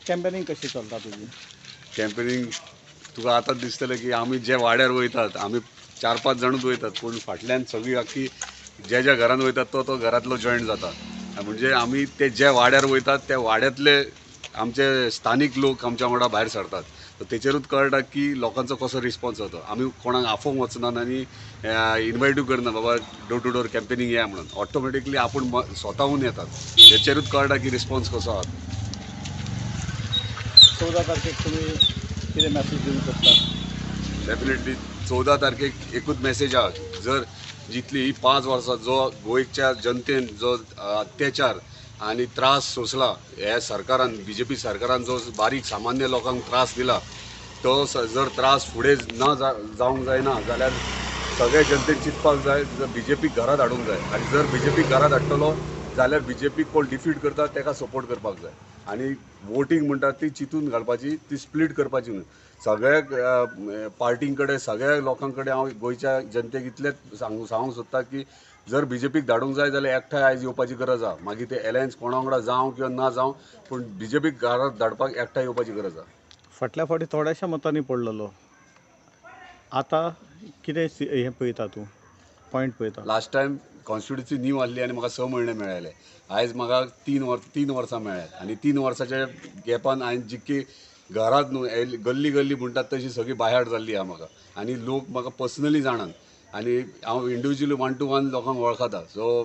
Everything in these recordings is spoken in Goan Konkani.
कॅम्पेनींग कशी चलता तुजी? कॅम्पेनींग तुका आतां दिसतलें की आमी जे वाड्यार वयतात, आमी 4-5 जाणूच वयतात, पूण फाटल्यान सगळी आख्खी ज्या ज्या घरान वयतात तो तो घरांतलो जॉयन जाता. म्हणजे आमी ते जे वाड्यार वयतात त्या वाड्यांतले आमचे स्थानीक लोक आमच्या वांगडा भायर सरतात. सो तेचेरूच कळटा की लोकांचो कसो रिस्पॉन्स जाता. आमी कोणाक आफोवंक वचनात आनी इनवायटूय करना बाबा डोर टू डोर कॅम्पेनींग या म्हणून. ऑटोमॅटिकली आपूण स्वताहून येतात. तेचेरूच कळटा की रिस्पॉन्स कसो आहा. 14 तारखेक तुमी कितें मॅसेज दिवंक सोदता? डेफिनेटली 14 तारखेक एकूच मॅसेज आहा, जर जितली ही 5 वर्सां जो गोंयच्या जनतेन जो अत्याचार आनी त्रास सोंसला ह्या सरकारान, बीजेपी सरकारान जो बारीक सामान्य लोकांक त्रास दिला तो जर त्रास फुडें ना जावंक जायना जाल्यार सगळे जनतेन चिंतपाक जाय, जर बीजेपी घरांत हाडूंक जाय. आनी जर बीजेपी घरांत हाडटलो जाल्यार बीजेपी कोण डिफीट करता ताका सपोर्ट करपाक जाय. आनी वोटींग म्हणटा ती चिंतून घालपाची, ती स्प्लीट करपाची न्हू. सगळ्या पार्टीं कडेन, सगळ्या लोकां कडेन हांव गोंयच्या जनतेक इतलेंच सांगूंक सोदता की जर बीजेपीक धाडूंक जाय जाल्यार एकठांय आयज येवपाची गरज आहा. मागीर ते एलायन्स कोणा वांगडा जावं किंवा ना जावं, पूण बीजेपीक घरांत धाडपाक एकठांय येवपाची गरज आहा. फाटल्या फावटी थोड्याशा मतांनी पडलेलो, आतां कितें हें पळयता तूं, पॉयंट पळयता? लास्ट टायम कॉन्स्टिट्युन्सी न्यू आहली आनी म्हाका 6 म्हयने मेळ्ळे, आयज म्हाका 3 वर्सां मेळ्ळ्यात. आनी 3 वर्साच्या गॅपान हांवें जितकी घरांत न्हू गल्ली गल्ली म्हणटात तशी सगळी बायार जाल्ली आहा म्हाका. आनी लोक म्हाका पर्सनली जाणात आनी हांव इंडिविज्युअली 1 to 1 लोकांक वळखता. सो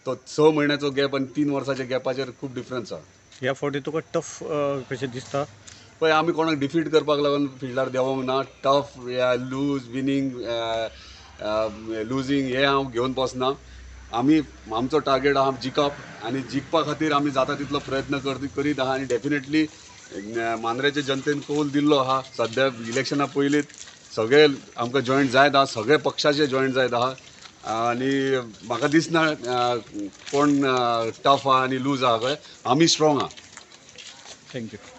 तो 6 म्हयन्याचो गॅप आनी 3 वर्साच्या गॅपाचेर खूब डिफरन्स आहा. ह्या फावटी तुका टफ कशें दिसता? पळय, आमी कोणाक डिफीट करपाक लागून फिल्डार देंवोंक ना. टफ या लूज, विनींग, लुजींग हें हांव घेवन बसना. आमी आमचो टार्गेट आहा जिखप आनी जिखपा खातीर आमी जाता तितलो प्रयत्न करीत आहा. आनी डेफिनेटली मांद्रेच्या जनतेन कौल दिल्लो आहा. सद्या इलेक्शना पयलींच सगळे आमकां जॉयंट जायत आहा, सगळे पक्षाचे जॉयंट जायत आहा. आनी म्हाका दिसना कोण टफ आहा आनी लूज आहा. कळ्ळें, आमी स्ट्रॉंग आहा. Thank you.